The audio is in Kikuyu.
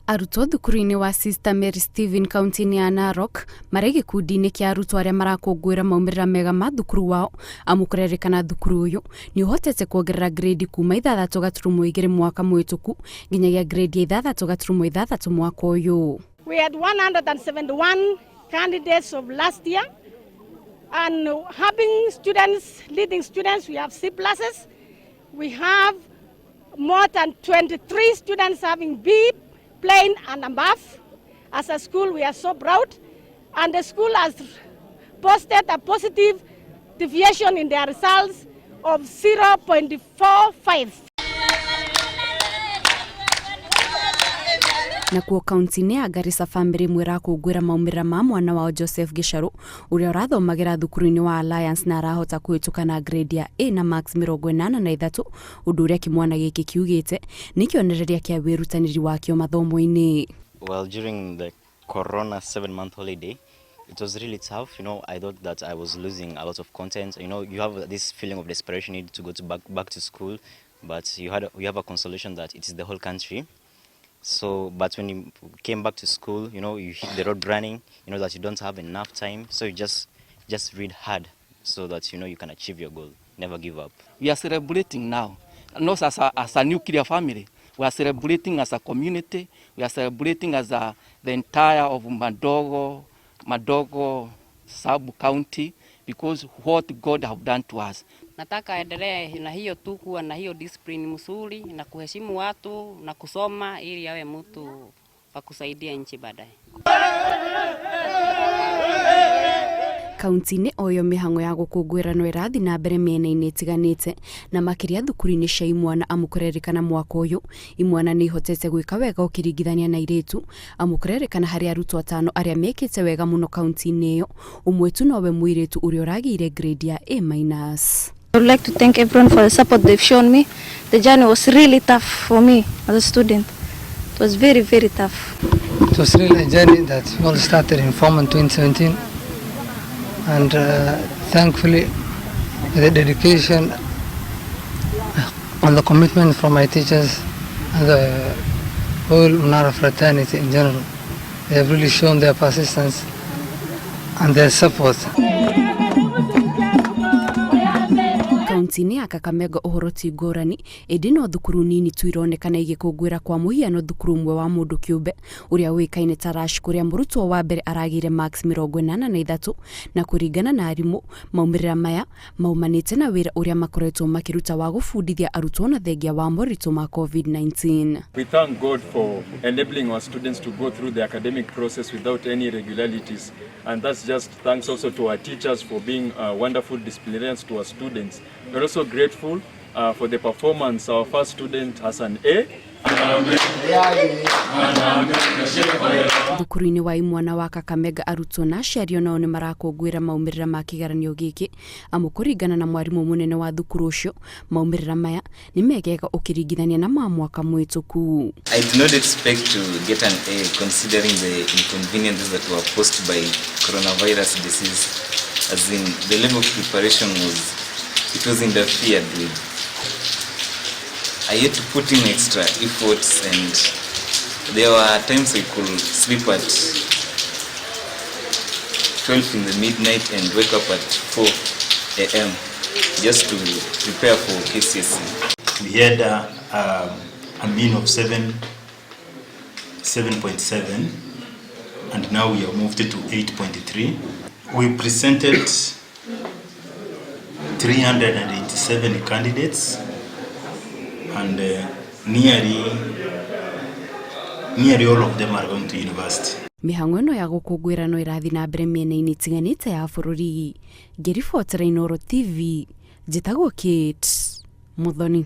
Arutwo thukuru-inĩ wa Sister Mary Stephen kaunti-inĩ ya Narok marĩ gĩkundi-inĩ kĩa arutwo arĩa marakũngũĩra maumĩrĩra mega ma thukuru wao amu kũrerĩkana thukuru ũyũ nĩ ũhotete kuongerera grade kuma 6.2 mwaka mũhĩtũku nginyagia grade ya 6.6 mwaka ũyũ. We had 171 candidates of last year, and having students, leading students, we have C pluses. We have more than 23 students having B, plain and above. As a school, we are so proud, and the school has posted a positive deviation in their results of 0.45. Nakuo kaunti-inĩ ya Garissa bamĩrĩ ĩmwe ĩrakũngũĩra maumĩrĩra ma mwana wao Joseph Gĩcarũ ũrĩa ũrathomagĩra thukuru-inĩ wa Alliance na arahota kũhĩtũka na grade ya A na marks 83, ũndũ ũrĩa kĩmwana gĩkĩ kiugĩte nĩ kĩonereria kĩa wĩrutanĩri wakĩo mathomo-inĩ. Well, during the Corona 7-month holiday, it was really tough. I thought that I was losing a lot of content. You have this feeling of desperation, you need to go to back to school, but you have a consolation that it is the whole country. But when you came back to school, you hit the road running, you know that you don't have enough time, so you just read hard so that you know you can achieve your goal. Never give up. We are celebrating now, not as a nuclear family. We are celebrating as a community. We are celebrating as the entire of Madogo sub-county, because what God have done to us. Nataka aendelee na hiyo tu, kuwa na hiyo discipline mzuri na kuheshimu watu na kusoma ili awe mtu wa kusaidia nchi baadaye. Kaunti-inĩ o ĩyo mĩhang'o ya gũkũngũĩra no ĩrathiĩ na mbere mĩena-inĩ ĩtiganĩte na makĩria thukuru-inĩ cia imwana, amu kũrerĩkana mwaka ũyũ imwana nĩ ihotete gwĩka wega ũkĩringithania na airĩtu, amu kũrerĩkana harĩ arutwo atano arĩa mekĩte wega mũno kaunti-inĩ ĩyo, ũmwe tu nowe mũirĩtu ũrĩa ũragĩire grade ya A minus. I would like to thank everyone for the support they've shown me. The journey was really tough for me as a student. It was very, very tough. It was really a journey that all started in Form in 2017. And thankfully, the dedication and the commitment from my teachers and the whole Munara fraternity in general, they have really shown their persistence and their support. Kaunti-inĩ ya Kakamega ũhoro ti ngũrani, ĩndĩ no thukuru nini tu ironekana igĩkũngũĩra, kwa mũhiano thukuru ũmwe wa mũndũ kĩũmbe ũrĩa ũĩkaine ta Rush, kũrĩa mũrutwo wa mbere aragĩire marks 83, na kũringana na arimũ maumĩrĩra maya maumanĩte na wĩra ũrĩa makoretwo makĩruta wa gũbundithia arutwo na thengia wa moritũ ma COVID-19. We thank God for enabling our students to go through the academic process without any irregularities. And that's just thanks also to our teachers for being wonderful disciplinarians to our students. We're also grateful for the performance. Our first student has an A. Thukuru-inĩ wa imwana wa Kakamega arutwo na aciari onao nĩ marakũngũĩra maumĩrĩra ma kĩgeranio gĩkĩ, amu kũringana na mwarimũ mũnene wa thukuru ũcio maumĩrĩra maya nĩ megega ũkĩringithania na ma mwaka mũhĩtũku. I did not expect to get an A considering the inconveniences that were posed by coronavirus disease. As in, the level of preparation was interfered with. I had to put in extra efforts, and there were times I could sleep at 12 in the midnight and wake up at 4 a.m. just to prepare for KCSE. We had a mean of 7.7, and now we have moved to 8.3. We presented 387 candidates, and nearly all of them are going to university. Mĩhang'o ĩno ya gũkũngũĩra no ĩrathiĩ na mbere mĩena-inĩ ĩtiganĩte ya bũrũri. Ngĩribotera Inooro TV, njĩtagwo Kate Muthoni.